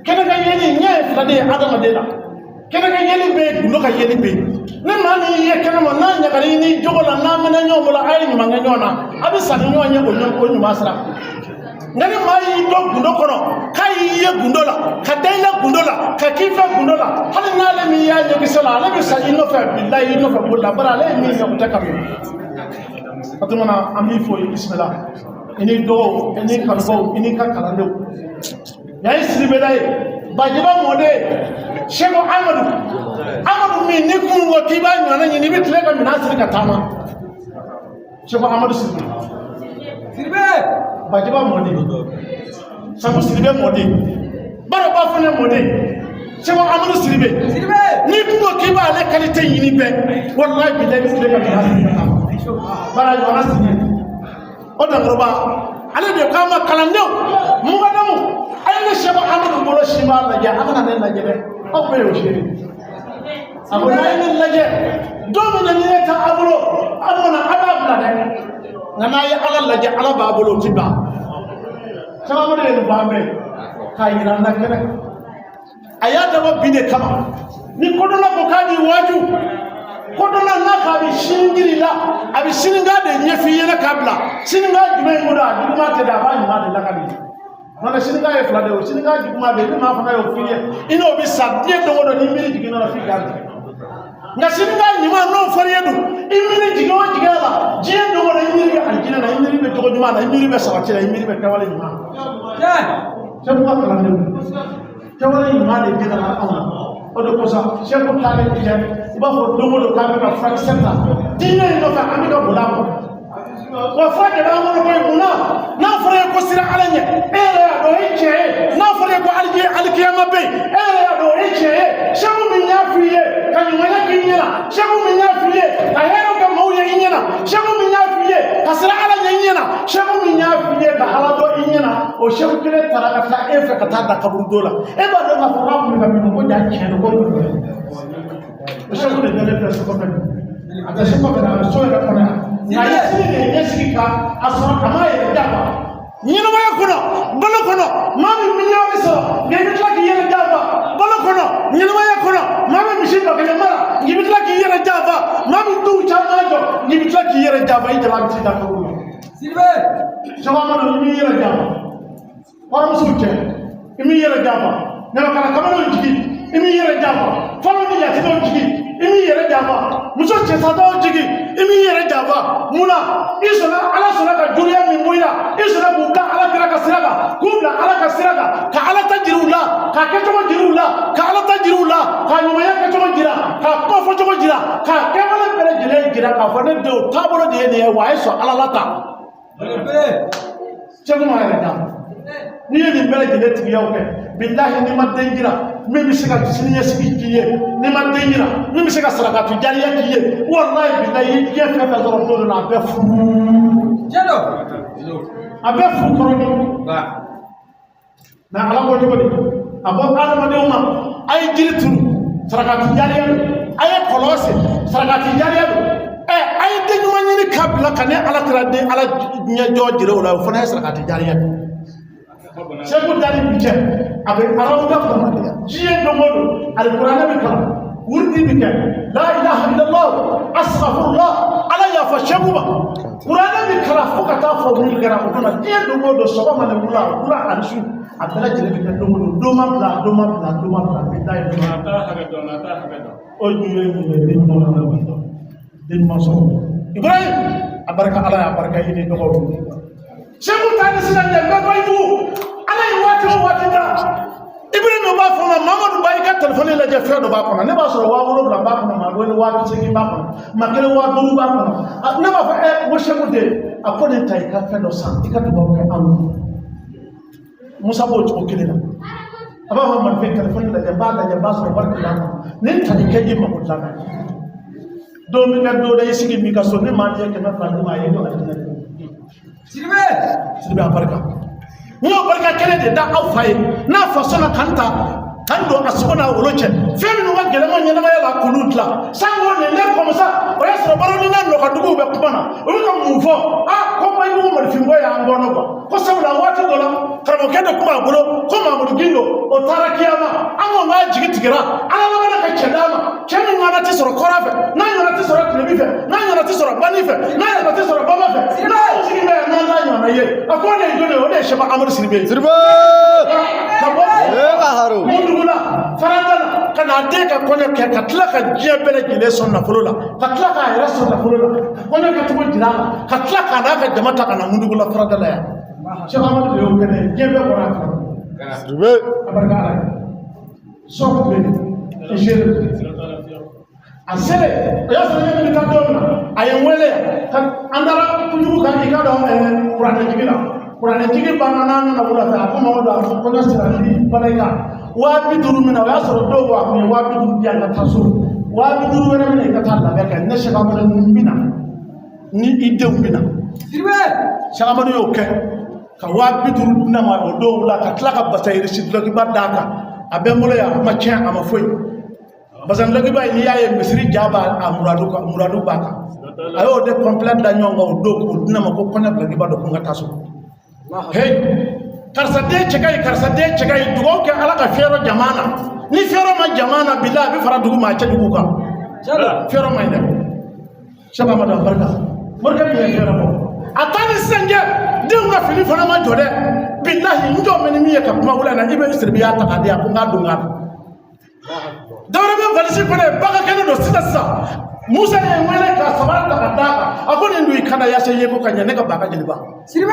Kɛnɛ ka yeli ɲɛ ye fila de ye adamaden la. Kɛnɛ ka yeli bɛ yen, gundo ka yeli bɛ yen. Ni maa min y'i ye kɛnɛ ma, n'a ɲagara i ni jogo la, n'a mɛnna ɲɔgɔn bolo, a ye ɲuman kɛ ɲɔgɔn na, a bɛ sa ni ɲɔgɔn ye o o ɲuman sira. Nka ni maa y'i dɔn gundo kɔnɔ, k'a y'i ye gundo la, ka da i la gundo la, ka k'i fɛ gundo la, hali n'ale min y'a ɲɛkisɛ la, ale bɛ sa i nɔfɛ, bilayi, i nɔfɛ boli la. Bari ale ye min kɛ, o tɛ kanu. O tuma na, an b'i fo, i bisimila, i ni dɔgɔw, i ni kanubaw, i n'i ka kalandenw. Yan ye Siribela ye, Bajiba mɔden, Seko Amadu, Amadu min ni kun ko k'i b'a ɲɔgɔnna ɲini, i bɛ tile ka minɛn siri ka taama. Seko Amadu Siribe. Siribe. Bajiba mɔden, Sabu Siribe mɔden, Baraba fana mɔden. Sɛku Amadu Sidibe, n'i kun ko k'i b'ale qualité ɲini bɛɛ, walayi bilayi i bɛ tile ka tɛmɛ a kan. Bara ɲɔgɔnna Sidibe, o dankɔrɔba, ale de k'an ma kalandenw mugadamu, a ye ne Sɛku Amadu bolo si b'a lajɛ, a kana ne lajɛ dɛ, aw bɛɛ y'o seere. A ko n'a ye ne lajɛ don min na, ni ne tɛ aw bolo, aw mana a b'a bila dɛ, nka n'a ye Ala lajɛ, Ala b'a bolo, o ti ban. Sɛku Amadu ye nin fɔ an bɛɛ k'a yira an na kɛnɛ kan. A y'a dabɔ bi de kama. Ni kodɔnna ko k'a b'i waaju, kodɔnna n'a k'a bɛ sini jiri la, a bɛ sinikan de ɲɛf'i ɲɛna k'a bila. Sinikan jumɛn in ko don? A juguman tɛ dɛ, a b'a ɲuman de lakali. Nka sinikan ye fila de ye, o sinikan juguman bɛ yen, ni maa fana y'o f'i ye, i n'o bɛ sa diɲɛ don o don, ni miiri jiginna la f'i k'a tigɛ. Nka sinikan ɲuman n'o fɔr'i ye dun, i miiri jigin o jigin a la, diɲɛ don o don, i miiri bɛ alijinɛ na, i miiri bɛ jogo ɲuman na, i miiri bɛ sabati la, i miiri bɛ kɛwale ɲuman na. Sɛku ka kalandenw, kɛwale ɲuman de dira anw ma. O de kosɔn Sɛku taalen jɛ, i b'a fɔ don o don k'an bɛ ka furakisɛ ta diinɛ in nɔfɛ, an bɛ ka boli a kɔ. Wa fura de b'an bolo koyi. Mun na? N'a fɔra ye ko sira Ala ɲɛ, e yɛrɛ y'a dɔn o ye tiɲɛ ye. N'a fɔra ye ko alijɛ alikiyama bɛ yen, e yɛrɛ y'a dɔn o ye tiɲɛ ye. Sɛku min y'a f'i ye ka ɲumanya k'i ɲɛna, Sɛku min y'a f'i ye ka hɛrɛ kɛ maaw ye i ɲɛna, Sɛku min y'a f'i ye ka sira Ala ɲɛ i ɲɛna, Sɛku min y'a f'i ye ka Ala dɔn i ɲɛna, o Sɛku kelen taara ka taa e fɛ ka taa da kaburudo la. E b'a dɔn k'a fɔ k'a kun bɛ ka min fɔ ko ja tiɲɛ don, ko o Sɛku de dalen filɛ so kɔfɛ. A tɛ so kɔfɛ, a bɛ so yɛrɛ kɔnɔ yan, nka a ye sini de ɲɛsigi ka a sɔrɔ a m'a yɛrɛ dafa ɲɛnamaya kɔnɔ, balo kɔnɔ. Maa min miliyɔn bɛ sɔrɔ, nka i bɛ tila k'i yɛrɛ dafa balo kɔnɔ, ɲɛnamaya kɔnɔ. Maa min misi 1000 mara, nka i bɛ tila k'i yɛrɛ dafa. Maa min duw caman jɔ, nka i bɛ tila k'i yɛrɛ dafa, i jama bɛ t'i da kaburu la. Sɛku Amadu, i m'i yɛrɛ dafa waramusow cɛ, i m'i yɛrɛ dafa ɲamakala kamalenw jigi, i m'i yɛrɛ dafa fɔlɔ ni yatimɛw jigi, i m'i yɛrɛ dafa muso cɛsatɔw jigi, i m'i yɛrɛ dafa. Mun na? I sɔnna, Ala sɔnna ka juguya min bɔ i la, i sɔnna k'u bila Ala kira ka sira kan, k'u bila Ala ka sira kan, ka Ala ta jira u la, k'a kɛcogo jira u la, ka Ala ta jira u la, k'a ɲumanya kɛcogo jira, k'a kuma fɔcogo jira, k'a kɛwale bɛɛ lajɛlen jira, k'a fɔ ne denw taabolo de ye nin ye, wa a ye sɔn Ala la ta. Sɛku ma yɛrɛ dafa. N'i ye nin bɛɛ lajɛlen tigiyaw kɛ, bilahi, n'i ma den jira min bɛ se ka siniɲɛsigi k'i ye, n'i ma den jira min bɛ se ka sarakatu jariya k'i ye, walahi bilahi, i diɲɛ fɛn fɛn sɔrɔ don dɔ la, a bɛɛ fu, a bɛɛ fu kɔrɔ. Mɛ Ala ko cogo di? A ko adamadenw ma, a ye jiri turu, sarakati jariya don. A ye kɔlɔn sen, sarakati jariya don. Ɛ, a ye den ɲuman ɲini k'a bila ka ne Ala kira den Ala ɲɛjɔ jira o la, o fana ye sarakati jariya ye. Sɛku dali bi cɛ, a bɛ arawuda kɔnɔ diɲɛ don o don, alikuranɛ bɛ kalan, wurudi bɛ kɛ, la ilaha illallah, astaghfirullah, Ala yafa Sɛku ma. Kuranɛ bɛ kalan fo ka taa fɔ min kɛra o kɔnɔ diɲɛ don o don, sɔgɔma ni wula, wula ani su, a bɛɛ lajɛlen bɛ kɛ don o don, don ma bila, don ma bila, don ma bila, bɛ taa yen. O ju ye mun ye? Den ɲuman na, den ɲuman sɔrɔ. Ibrahim, a barika Ala ye, a barika i ni dɔgɔw. Sɛku ta ni sisan cɛ, bɛɛ Bayidugu, Ala ye waati o waati da. Ibrahim b'a fɔ ma, Mamadu ba, i ka telefɔni lajɛ, fɛn dɔ b'a kɔnɔ. Ne b'a sɔrɔ 7000 b'a kɔnɔ, maa wele 80,000 b'a kɔnɔ, maa kelen 5000 b'a kɔnɔ. Ne b'a fɔ, ɛ, ko Sɛku den, a ko nin ta, i ka fɛn dɔ san, i ka dugawu kɛ anw ye. Musa b'o cogo kelen na, a b'a fɔ malifɛn telefɔni lajɛ, n b'a lajɛ, n b'a sɔrɔ wari de b'a kɔnɔ. Nin ta, nin kɛ i mako dilan na ye. Don bɛ kɛ don dɔ, i sigi b'i ka so, ni maa min ye 200 d'i ma, a ye don alijinɛ de. Sidibe, a barika. N y'o barika kelen de da aw fa ye, n'a fa sɔnna ka n ta ka n don a sogo n'a wolo cɛ, fɛn minnu ka gɛlɛn ma ɲɛnamaya la, k'olu dilan sanko nin ne kɔmisa. O y'a sɔrɔ baro ni n'a nɔgɔduguw bɛ kuma na, olu ka mun fɔ? A ko Bayidugu malifinko y'an gɔnɔ kuwa, ko sabula waati dɔ la, karamɔgɔkɛ dɔ kuma a bolo ko Mamadu Gindo, o taara kiyama, an ko k'a jigi tigɛra, Ala labanna ka cɛ d'a ma, cɛ min ɲɔgɔnna tɛ sɔrɔ kɔrɔ fɛ, n'a ɲɔgɔnna tɛ sɔrɔ tilebi fɛ, n'a ɲɔgɔnna tɛ sɔrɔ bani fɛ, n'a ɲɔgɔnna tɛ sɔrɔ bama fɛ, n'a sigi bɛ yan n'an t'a ɲɔgɔnna ye. A ko o de ye jɔn ye? O de ye Sɛku Amadu Sidibe ye. Sidibe! Ka bɔ Ee, Mundugu la, farata la, ka n'a den ka kɔɲɔ kɛ, ka tila ka diɲɛ bɛɛ lajɛlen sɔn nafolo la, ka tila k'a yɛrɛ sɔn nafolo la, ka kɔɲɔ kɛcogo jira a la, ka tila k'a n'a ka jama ta ka na Mundugu la, farata la yan. Sɛku Amadu de y'o kɛ ne ye, diɲɛ bɛɛ bɔra a kalama. Sidibe! A barika Ala ye. Sɔ tun bɛ yen, i sere a selen, o y'a sɔrɔ ne bɛ taa don min na, a ye n wele ka an taara kojugu kan, i ka dɔn kuranɛjigi la. Kuranɛjigi banna, n'a nana wula fɛ, a ko Mamadu, a ko kɔɲɔ sera ni bala i kan. 50 minɛ, o y'a sɔrɔ dɔw b'a kun ye 50 000 di yan ka taa so, 50 000 wɛrɛ minɛ i ka taa labɛn kɛ. Ne Sɛki Amadu n bɛ na ni i denw bɛ na. Sɛki Amadu y'o kɛ ka 50 000 di ne ma o dɔw la, ka tila ka basa yirisi dulɔkiba d'a kan. A bɛ n bolo yan, a ma tiɲɛ, a ma foyi. Basa dulɔkiba in, n'i y'a ye misiri ja b'a a muradu kan, muradu b'a kan. A y'o de complet da ɲɔgɔn kan o don k'o di ne ma ko kɔɲɔ dulɔkiba don, ko n ka taa so. Hey, karisa den cɛ ka ɲi, karisa den cɛ ka ɲi, dugawu kɛ Ala ka fiyɛrɔ jama na. Ni fiyɛrɔ ma jama na, bila a bɛ fara dugu ma a cɛ jugu kan. Fiyɛrɔ ma ɲi dɛ. Sɛki Amadu, a barika, morikɛ min ye fiyɛrɔ bɔ a taa ni sisan cɛ, denw ka fini fana ma jɔ dɛ. Bilahi, n jɔ bɛ ni min ye ka kuma wula in na, i bɛ siribiya ta k'a di yan ko n k'a don k'a dun. Dɔwɛrɛ bɛ valisi kɔnɔ yen, baga kɛnɛ don sisan sisan. Musa ye n wele ka samara ta ka d'a kan, a ko nin don i kana yase ye ko ka ɲɛ ne ka ba ka jeliba. Sidibe.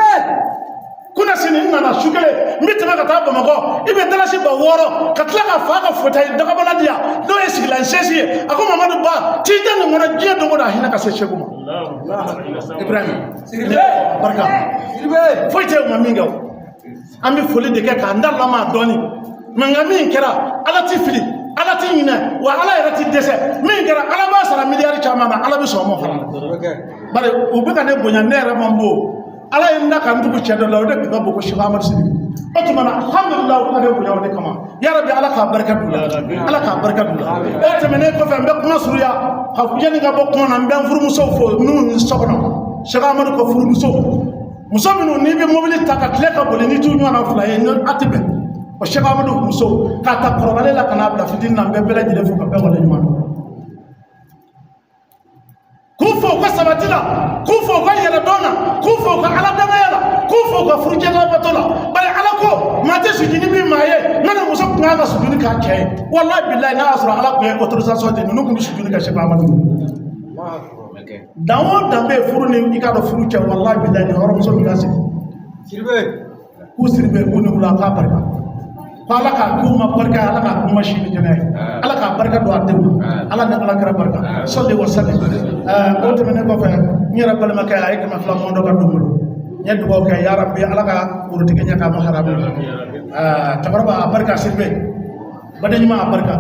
Kuna sini n nana su kelen, n bɛ tɛmɛ ka taa Bamakɔ, i bɛ dalasi ba 6 ka tila ka fa ka fauteuil dagabana di yan, n'o ye sigilan sɛsi ye. A ko Mamadu Ba, t'i da nin kɔnɔ diɲɛ don o don, a hinɛ ka se Segu ma. Ibrahim. Sidibe. Barika. Sidibe. Foyi tɛ u ma min kɛ o. An bɛ foli de kɛ k'an da lama dɔɔni mɛ, nka min kɛra, Ala ti fili, Ala ti ɲinɛ, wa Ala yɛrɛ ti dɛsɛ. Min kɛra, Ala b'a sara miliyari caman na, Ala bɛ sɔn o ma fana. Bari u bɛ ka ne bonya, ne yɛrɛ man bon. Ala ye n da ka n tugu cɛ dɔ la, o de tun ka bon ko Sɛki Amadu Sidibe. O tuma na, alhamdulilah, u bɛ ka ne bonya o de kama. Yarabi, Ala k'a barika d'u la, Ala k'a barika d'u la. O tɛmɛnen kɔfɛ, n bɛ kuma surunya ka yanni ka bɔ kuma na, n bɛ n furumusow fo minnu ni so kɔnɔ, Sɛki Amadu ka furumuso, muso minnu n'i bɛ mobili ta ka tile ka boli n'i t'u ɲɔgɔnna fila ye, a tɛ bɛn o. Sɛki Amadu muso, k'a ta kɔrɔbalen la ka n'a bila fitinin na, n bɛ bɛɛ lajɛlen fo ka bɛɛ waleɲuman dɔn. K'u fo u ka sabati la, k'u fo u ka yɛrɛdɔn na, k'u fo u ka ala danaya la, k'u fo u ka furujɛlabato la. Bari Ala ko maa tɛ sujuni min maa ye, n ka muso tun kan ka sujuni k'a cɛ ye. Walahi bilahi, n'a y'a sɔrɔ Ala tun ye autorisation di, ninnu tun bɛ sujuni kɛ Sɛki Amadu. Dan o dan bɛ yen furu ni i k'a dɔn furu cɛ, walahi bilahi, nin hɔrɔnmuso min ka sigi. Sidibe. K'u siri bɛ k'u ni wula, k'a barika, ko Ala k'a k'u ma barika, Ala k'a k'u ma si ni kɛnɛya ye, Ala k'a barika don a denw na, Ala ni Ala kɛra barika sɔli wa sali. O tɛmɛnen kɔfɛ, n yɛrɛ balimakɛ, a ye 200 mɔn dɔ ka don bolo, n ye dugawu kɛ, yarabi, Ala ka worotigi ɲɛ k'a ma haramu. Cɛkɔrɔba, a barika. Siribe baden ɲuman, a barika.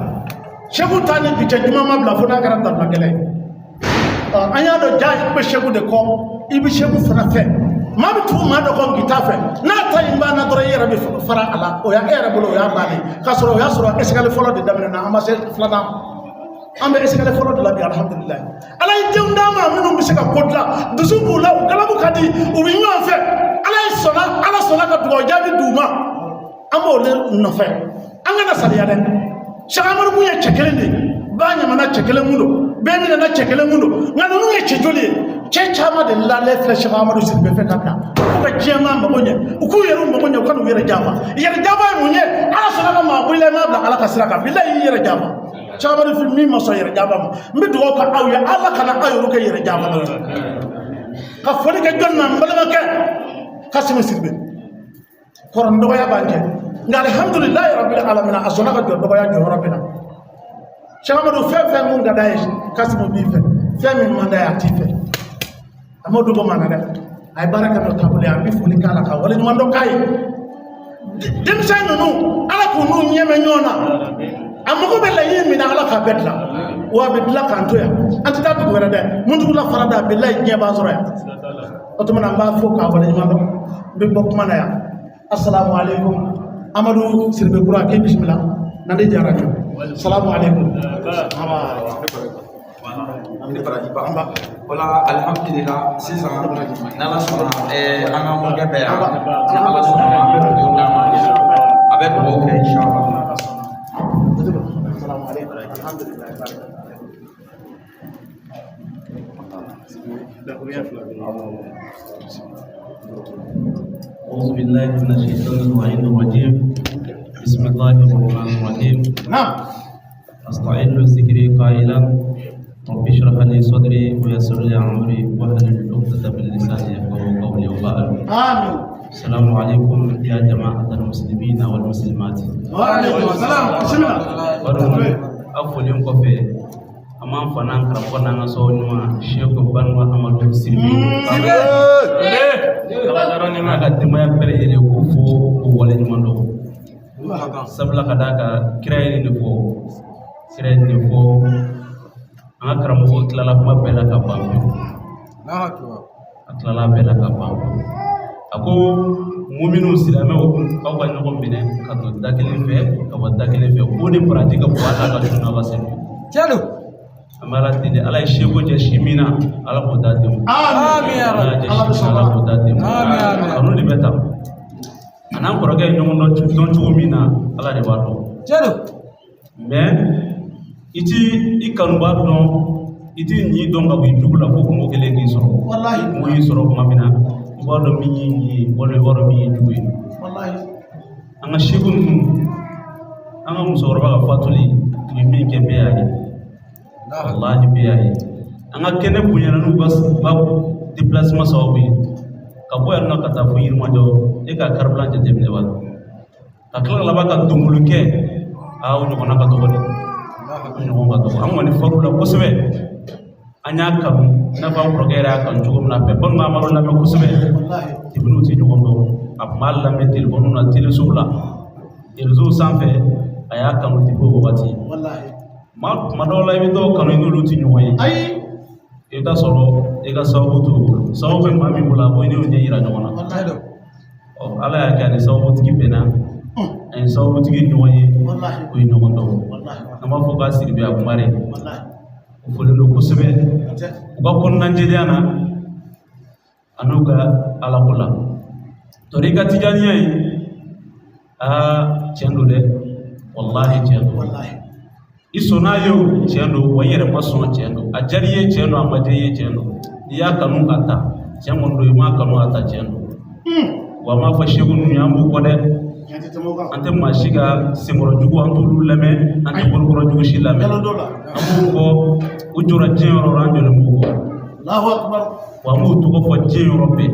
Segu ta ni bi cɛ, juma ma bila fo n'a kɛra dabila gɛlɛn ye. An y'a dɔn ja, i bɛ Segu de kɔ, i bɛ Segu fana fɛ. Maa bɛ tugu maa dɔ kɔ k'i t'a fɛ, n'a ta in banna dɔrɔn, i yɛrɛ bɛ fara a la. O y'a e yɛrɛ bolo, o y'a bannen. K'a sɔrɔ o y'a sɔrɔ escalier fɔlɔ de daminɛna, an ma se filanan ma. An bɛ escalier fɔlɔ de la bi, alhamdulilayi. Ala ye denw d'an ma minnu bɛ se ka ko dilan, dusu b'u la, u galabu ka di, u bɛ ɲɔgɔn fɛ. Ala ye sɔnna, Ala sɔnna ka dugawu jaabi d'u ma, an b'o de nɔfɛ. An kana saliya dɛ. Sɛki Amadu kun ye cɛ kelen de ye, ba ɲamana cɛ kelen kun don, bɛɛ minɛna cɛ kelen kun don, nka ninnu ye cɛ joli ye? Cɛ caman de lalen filɛ Sɛki Amadu Sidibe fɛ ka bila fo ka diɲɛ maa mago ɲɛ, u k'u yɛrɛw mago ɲɛ, u ka n'u yɛrɛ janfa. Yɛrɛ janfa ye mun ye? Ala sɔnna ka maa bɔ i la, i m'a bila Ala ka sira kan, bilahi, y'i yɛrɛ janfa. Sɛki Amadu fi min ma sɔn yɛrɛ janfa ma, n bɛ dugawu kɛ aw ye, Ala kana aw yɛrɛ kɛ yɛrɛ janfa. Ka foli kɛ jɔn na? N balimakɛ Kasimu Sidibe, kɔrɔ n dɔgɔya b'an cɛ, nka alihamudulilayi rabbil alamina, a sɔnna ka jɔ dɔgɔya jɔyɔrɔ bɛ na. Sɛki Amadu, fɛn fɛn mun ka d'a ye, Kasimu b'i fɛ, fɛn min man d'a ye, a t'i fɛ. A m'o dogo maa na dɛ. A ye baara kɛ n'o taabolo ye, an bɛ foli k'a la ka waleɲuman dɔn k'a ye. Denmisɛn ninnu, Ala k'u n'u ɲɛmɛ ɲɔgɔn na. A mago bɛ laɲini min na, Ala k'a bɛɛ dilan, wa a bɛ dilan k'an to yan. An tɛ taa dugu wɛrɛ dɛ, mun tugula fara da bilayi, diɲɛ b'an sɔrɔ yan. O tuma na, n b'a fo k'a waleɲuman dɔn. N bɛ bɔ kuma na yan. Asalamu aleykum. Amadu Sidibe kura, k'i bisimila nandi jara jɔ. Salamu aleykum. Ni baraji ba o la, alihamudulila. Sisan n'Ala sɔnna, an ka mɔkɛ bɛ yan, ni Ala sɔnna, an bɛ dugawu d'a ma, a bɛ dugawu kɛ inshallah. Salamu aleykum, alhamdulilayi. أعوذ بالله من الشيطان اللعين الرجيم. بسم الله الرحمن الرحيم. Naam. أستعين الذكر قائلا: رب اشرح لي صدري ويسر لي أمري واحلل عقدة من لساني يفقهوا قولي. وبعد، amin. السلام عليكم يا جماعة المسلمين والمسلمات. Wa aleykum salam, bisimila. Baru aw folen kɔfɛ, an b'an fa n'an karamɔgɔ n'an ka sababu ɲuman Seku Banuwa Amadu Sidibe n'a ka denbaya bɛɛ lajɛlen k'o fo k'o waleɲuman dɔn. Sabula ka d'a kan kira ye nin de fɔ, kira ye nin de fɔ. An ka karamɔgɔ tilala kuma bɛɛ la ka ban pewu. A tilala bɛɛ la ka ban pewu. A ko muminw, silamɛw, aw ka ɲɔgɔn minɛ ka don da kelen fɛ ka bɔ da kelen fɛ, k'o de baraji ka bon ala ka sun n'a ka seli. Tiɲɛ don. An bɛ Ala deli, Ala ye seko jɛ si min na, Ala k'o d'a den ma. Amin ya Ala Rabbi. y'a jɛ si min na, Ala k'o d'a den ma. Amin, amin. Kanu de bɛ tan. A n'an kɔrɔkɛ ye ɲɔgɔn dɔn cogo min na, Ala de b'a dɔn. Tiɲɛ don. Mais i ti i kanuba dɔn, i ti ɲi dɔn ka bɔ i jugu la fo kungo kelen k'i sɔrɔ. Walahi. Kungo y'i sɔrɔ tuma min na, i b'a dɔn min y'i ɲi ye, walima i b'a dɔn min y'i jugu ye. Walahi. An ka seko ninnu, an ka musokɔrɔba ka fatuli, u ye min kɛ bɛɛ y'a ye. Walahi, bɛɛ y'a ye. An ka kɛnɛ bonyana n'u ka déplacement sababu ye. Ka bɔ yan nɔ ka taa fo Yirimajɔ, e ka carburant jateminɛ wa? Ka tila ka laban ka dongolo kɛ, aa, o ɲɔgɔnna ka dɔgɔ dɛ. O ɲɔgɔn ka dɔgɔ. An kɔni far'u la kosɛbɛ. An y'a kanu, i n'a fɔ an kɔrɔkɛ yɛrɛ y'a kanu cogo min na, a bɛ Banikɔ Amadu lamɛn kosɛbɛ. Walahi. Depuis n'u tɛ ɲɔgɔn dɔn, a tun b'a lamɛn téléphone na, télésow la, réseau sanfɛ, a y'a kanu depuis o wagati. Walahi. Ma tuma dɔw la, i bɛ dɔw kanu, i n'olu tɛ ɲɔgɔn ye. Ayi. I bɛ taa sɔrɔ i ka sababu t'o bolo. Sababu bɛ maa min bolo, a b'o ni o ɲɛ yira ɲɔgɔn na. Walahi. Ɔ, Ala y'a kɛ a ni sababutigi bɛnna, a ni sababutigi ɲɔgɔn ye, Walahi. o ye ɲɔgɔn dɔn. Walahi. An b'a fɔ k'a Sidibe a Kumare, Walahi. o fɔlen don kosɛbɛ. Tɛ. U ka kɔnɔnajɛlenya na, a n'u ka alako la. Tɔrika tijaniya ye, aa, tiɲɛ don dɛ, walahi tiɲɛ don. Walahi. I sɔnna ye o, tiɲɛ don wa, i yɛrɛ ma sɔn, tiɲɛ don. A diyara i ye, tiɲɛ don, a ma diya i ye, tiɲɛ don. N'i y'a kanu, a ta, tiɲɛ kɔni don. I m'a kanu, a ta, tiɲɛ don. Wa an b'a fɔ segu ninnu ye, an b'u kɔ dɛ. Tiɲɛ tɛ tɛmɛ o kan. An tɛ maa si ka senkɔrɔ jugu, an t'olu lamɛn, an tɛ bolokɔrɔ jugu si lamɛn. Nkalon dɔ la. An b'u kɔ, u jɔra diɲɛ yɔrɔ o yɔrɔ, an jɔlen b'u kɔ. Allahu akbar. Wa an b'u tɔgɔ fɔ diɲɛ yɔrɔ bɛɛ.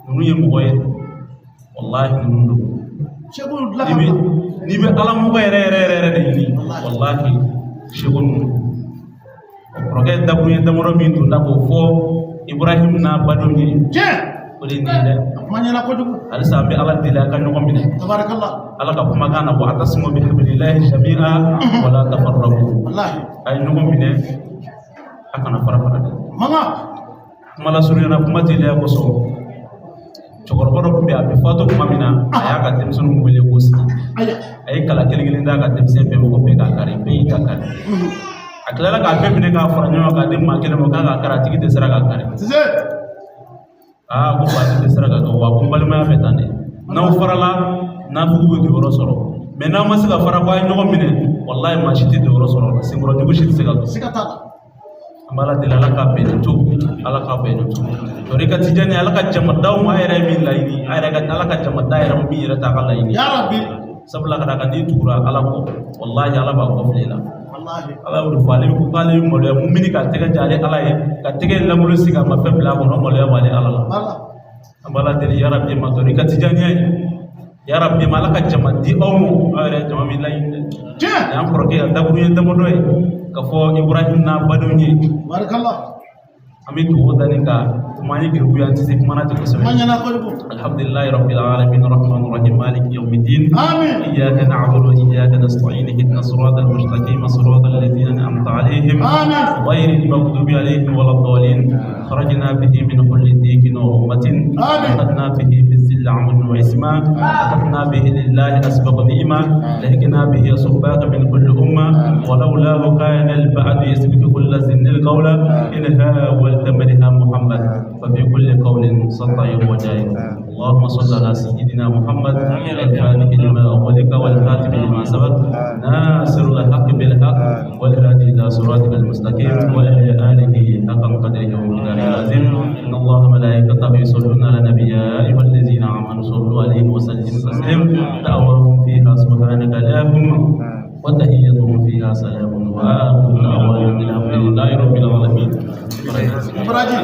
Ninnu ye mɔgɔ ye, walahi ninnu don. Seko dilan N'i ka bɛ bila. N'i bɛ ala mɔgɔ yɛrɛ yɛrɛ yɛrɛ yɛrɛ de ɲini, walahi seko ninnu. O kɔrɔkɛ dakuruɲɛ damadɔ min donna k'o fɔ Ibrahim n'a badenw ye, Tiɲɛ. o de ye nin ye dɛ. A kuma ɲɛna kojugu. Halisa an bɛ Ala deli, a ka ɲɔgɔn minɛ. Tabarakallah. Ala ka kumakan na, wa atasimu bihablillahi jami'a wala tafarraqu. Walahi. A ye ɲɔgɔn minɛ, a kana fara fara dɛ. Manga. Kuma lasurunya na, kuma teliya kosɔn, cɛkɔrɔba dɔ tun bɛ yen, a bɛ fatu tuma min na, a y'a ka denmisɛnninw wele k'o sigi. Aya. A ye kala kelen kelen d'a ka denmisɛn bɛɛ ma ko bɛɛ k'a kari, bɛɛ y'i ta kari. A tilala k'a bɛɛ minɛ k'a fara ɲɔgɔn kan k'a di maa kelen ma k'a k'a kari, a tigi dɛsɛra k'a kari. Tɛ se. Aa, ko fa, a dɛsɛra k'a kɛ wa, ko n balimaya bɛ tan dɛ. N'aw farala, nafugu bɛ don yɔrɔ sɔrɔ, mɛ n'aw ma se ka fara ko a ye ɲɔgɔn minɛ, walahi maa si tɛ don yɔrɔ sɔrɔ o la, senkɔrɔ jugu si tɛ se ka don. Siga t'a la. An b'Ala deli, Ala k'a bɛn nin to, Ala k'a bɛn nin to. Tɔrika tijani, Ala ka jama d'aw ma, a yɛrɛ ye min laɲini, a yɛrɛ ka Ala ka jama d'a yɛrɛ ma min yɛrɛ t'a ka laɲini. Ya Rabbi. Sabula ka d'a kan n'i tugura Ala kɔ, walahi Ala b'a kɔ fili i la. Walahi. Ala y'o de fɔ, ale ko k'ale bɛ maloya mumini ka tɛgɛ ja ale Ala ye, ka tɛgɛ in lankolon sigi, a ma fɛn bila a kɔnɔ, o maloya b'ale Ala la. Wala. An b'Ala deli, yarabi ma tɔrika tijaniya ye, yarabi ma Ala ka jama di aw ma, aw yɛrɛ ye jama min laɲini dɛ. Tiɲɛ. Nin y'an kɔrɔkɛ ka dakuruɲɛ damadɔ ye ka fɔ Ibrahim n'a badenw ye. Barakallah. An bɛ dugawu da nin kan, kuma an ye geribuya, an tɛ se kuma na ten Kuma kosɛbɛ. ɲɛna kojugu. Alhamdulilahi rabbil alamin, rahman rahim, maliki yawmiddin. Amin. إياك نعبد وإياك نستعين، اهدنا الصراط المستقيم، صراط الذين أنعمت عليهم آمين. غير المغضوب عليهم ولا الضالين. خرجنا به من كل ضيق وغمة. آمين. أخذنا به في الذل عمل وعسما، أخذنا به لله أسبق نعمة، لحقنا به صباك من كل أمة، ولولاه كان البعد يسبق كل زن القول إن هاولت منها محمد، ففي كل قول سطع وجائر. اللهم صل على سيدنا محمد الفاتح لما أغلق والخاتم لما سبق ناصر الحق بالحق والهادي إلى صراطك المستقيم وعلى آله حق قدره ومقداره العظيم. إن الله وملائكته يصلون على النبي يا أيها الذين آمنوا صلوا عليه وسلموا تسليما. دعواهم فيها سبحانك اللهم وتحيتهم فيها سلام، وآخر دعوانا الحمد لله رب العالمين. Baraji.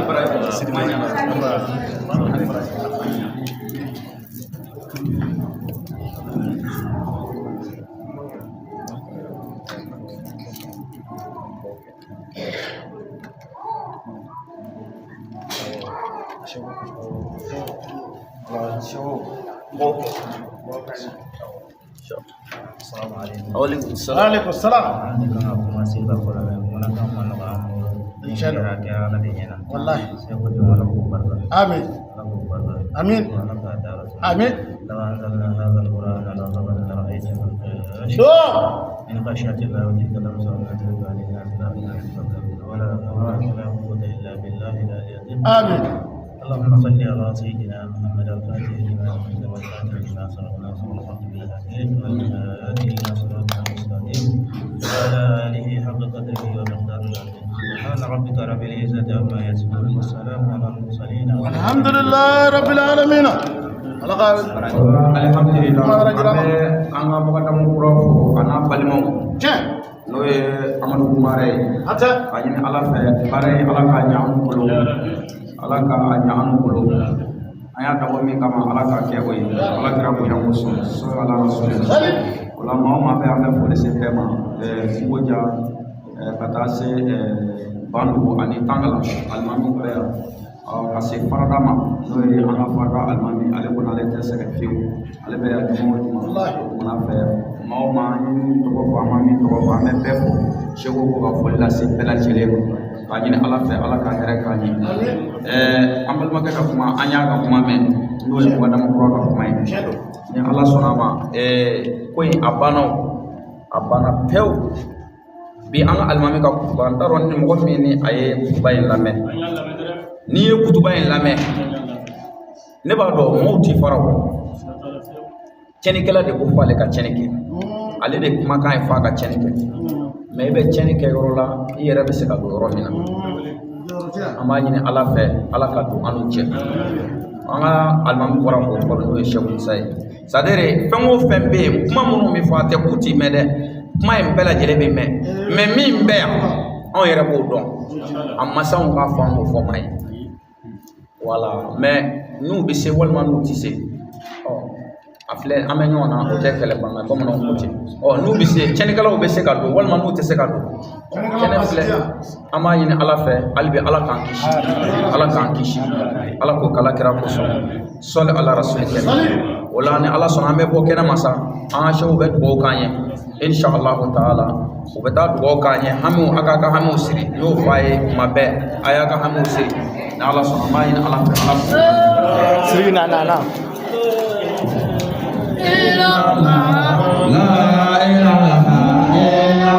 Waaleykum salaam. Aleykum salam. An kan ka kuma se ka fɔlɔ mɛ bamanankan ma nɔgɔ an bolo. Tiɲɛ don. Kɛra kɛ Ala de ɲɛna. Wallahi. Seko jɔn Ala k'o barika. Amin. Ala k'o barika. Amin. Ala k'a da la. Amin. لو أنزلنا هذا القرآن على جبل لرأيته Do. من خشية الله وتلك الأمثال نضرب عليها أسبابنا ولا حول ولا قوة إلا بالله العلي العظيم. Amin. اللهم صل على سيدنا محمد الفاتح لما أغلق والخاتم لما سبق ناصر الحق بالحق والهادي إلى صراطك المستقيم وعلى آله حق قدره ومقداره العظيم. سبحان ربك رب العزة عما يصفون والسلام على المرسلين. Alhamdulillah rabbil alamin. Ala ka Alihamudulila. Kuma An bɛ an ka mɔgɔdamu kura fo a n'a balimaw, tiɲɛ. N'o ye Amadu Kumare ye. A tɛ. K'a ɲini Ala fɛ, baara in, Ala k'a ɲɛ an bolo, Ala k'a ɲɛ an bolo. An y'a dabɔ min kama, Ala k'a kɛ o ye, Ala kɛra bonya kosɔn, sɔrɔ ala rasulillah. Sali. O la, maa o maa bɛ, an bɛ foli se bɛɛ ma, Kungoja, ka taa se Bandugu ani Tangala alimamiw bɛ yan, ka se Farada ma, n'o ye an ka Farada alimami. Ale kɔni, ale tɛ sɛgɛn fiyewu, ale bɛ yan juma o juma. Wallahi. O kumana fɛ, maa o maa, an ye min tɔgɔ fɔ, an ma min tɔgɔ fɔ, an bɛ bɛɛ fo. Seko ko ka foli lase bɛɛ lajɛlen ma, k'a ɲini Ala fɛ, Ala ka hɛrɛ k'an ye. Amin. An balimakɛ ka kuma, an y'a ka kuma mɛn, n'o ye mɔgɔdama kura ka kuma ye. Tiɲɛ don. Ni Ala sɔnna a ma, ko in a banna, o a banna pewu. Bi an ka alimami ka kutuba, n t'a dɔn ni mɔgɔ min ni a ye kutuba in lamɛn. N'i ye kutuba in lamɛn, ne b'a dɔn mɔgɔw ti fara o tiɲɛnikɛla de ko f'ale ka tiɲɛni kɛ, ale de kumakan ye f'a ka tiɲɛni kɛ. Mɛ i bɛ tiɲɛni kɛ yɔrɔ la, i yɛrɛ bɛ se ka don yɔrɔ min na. An b'a ɲini Ala fɛ, Ala ka don an n'u cɛ. An ka alimami bɔra k'o fɔ, n'o ye Sɛku Musa ye. C'est à dire, fɛn o fɛn bɛ yen, kuma minnu bɛ fɔ, a tɛ k'u ti mɛn dɛ, kuma in bɛɛ lajɛlen bɛ mɛn. Mɛ min bɛ yan, anw yɛrɛ b'o dɔn, a masaw k'a fɔ, an k'o fɔ maa ye, wala. Mɛ n'u bɛ se walima n'u tɛ se, ɔ a filɛ, an bɛ ɲɔgɔn na, o tɛ kɛlɛ ban, bamananw ko ten. Ɔ n'u bɛ se, tiɲɛnikɛlaw bɛ se ka don walima n'u tɛ se ka don, kɛnɛ filɛ. An b'a ɲini Ala fɛ hali bi, Ala k'an kisi, Ala k'an kisi, Ala k'o kala kira kosɔn, sɔli ala rasuli kɛnɛ. O la, ni Ala sɔnna, an bɛ bɔ kɛnɛ ma sa, an ka sew bɛ dugawu k'an ye, inshallah taala. U bɛ taa dugawu k'an ye. Hamiw, a k'a ka hamiw siri, n y'o fɔ a ye kuma bɛɛ, a y'a ka hamiw siri. Ni Ala sɔnna, an b'a ɲini Ala fɛ, Ala k'o Siriki na na na. La ilaha illallah.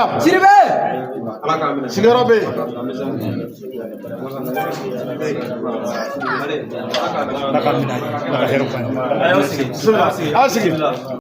Bisimila. Sidibe. Sigiyɔrɔ bɛ yen. Bisimila. A sigi.